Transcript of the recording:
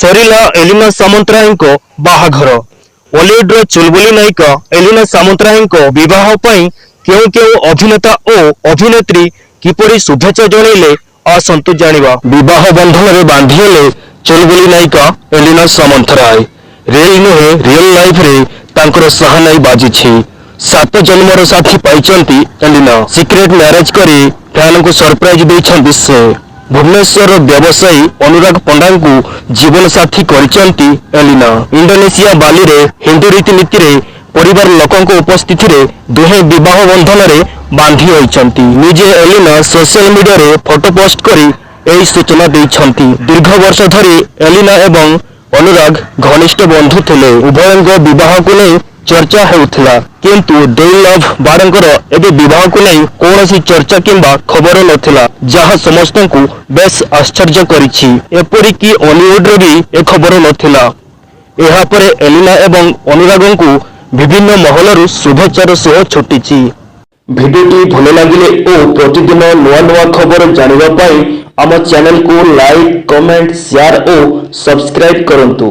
ସରିଲା ଏଲିନା ସାମନ୍ତରାୟଙ୍କ ବାହାଘର। ଓଲିଉଡର ଚୁଲବୁଲି ନାୟିକା ଏଲିନା ସାମନ୍ତରାୟଙ୍କ ବିବାହ ପାଇଁ କେଉଁ କେଉଁ ଅଭିନେତା ଓ ଅଭିନେତ୍ରୀ କିପରି ଶୁଭେଚ୍ଛା ଜଣାଇଲେ, ଆସନ୍ତୁ ଜାଣିବା। ବିବାହ ବନ୍ଧନରେ ବାନ୍ଧି ହେଲେ ଚୁଲବୁଲି ନାୟିକା ଏଲିନା ସାମନ୍ତରାୟ। ରିଲ୍ ନୁହେଁ, ରିଅଲ ଲାଇଫରେ ତାଙ୍କର ସାହାନାଇ ବାଜିଛି। ସାତ ଜନ୍ମର ସାଥୀ ପାଇଛନ୍ତି ଏଲିନା। ସିକ୍ରେଟ ମ୍ୟାରେଜ କରି ଫ୍ୟାନଙ୍କୁ ସରପ୍ରାଇଜ ଦେଇଛନ୍ତି ସେ। ଭୁବନେଶ୍ୱରର ବ୍ୟବସାୟୀ ଅନୁରାଗ ପଣ୍ଡାଙ୍କୁ ଜୀବନ ସାଥୀ କରିଛନ୍ତି ଏଲିନା। ଇଣ୍ଡୋନେସିଆ ବାଲିରେ ହିନ୍ଦୁ ରୀତିନୀତିରେ ପରିବାର ଲୋକଙ୍କ ଉପସ୍ଥିତିରେ ଦୁହେଁ ବିବାହ ବନ୍ଧନରେ ବାନ୍ଧି ହୋଇଛନ୍ତି। ନିଜେ ଏଲିନା ସୋସିଆଲ ମିଡିଆରେ ଫଟୋ ପୋଷ୍ଟ କରି ଏହି ସୂଚନା ଦେଇଛନ୍ତି। ଦୀର୍ଘ ବର୍ଷ ଧରି ଏଲିନା ଏବଂ ଅନୁରାଗ ଘନିଷ୍ଠ ବନ୍ଧୁ ଥିଲେ। ଉଭୟଙ୍କ ବିବାହକୁ ନେଇ ଚର୍ଚ୍ଚା ହେଉଥିଲା। କିନ୍ତୁ ଦୁଇ ଲଭ୍ ବାର୍ଡଙ୍କର ଏବେ ବିବାହକୁ ନେଇ କୌଣସି ଚର୍ଚ୍ଚା କିମ୍ବା ଖବର ନଥିଲା, ଯାହା ସମସ୍ତଙ୍କୁ ବେଶ୍ ଆଶ୍ଚର୍ଯ୍ୟ କରିଛି। ଏପରିକି ଓଲିଉଡରେ ବି ଏ ଖବର ନଥିଲା। ଏହାପରେ ଏଲିନା ଏବଂ ଅନୁରାଗଙ୍କୁ ବିଭିନ୍ନ ମହଲରୁ ଶୁଭେଚ୍ଛାର ସୁଅ ଛୁଟିଛି। ଭିଡିଓଟି ଭଲ ଲାଗିଲେ ଓ ପ୍ରତିଦିନ ନୂଆ ନୂଆ ଖବର ଜାଣିବା ପାଇଁ ଆମ ଚ୍ୟାନେଲକୁ ଲାଇକ୍, କମେଣ୍ଟ, ସେୟାର ଓ ସବସ୍କ୍ରାଇବ କରନ୍ତୁ।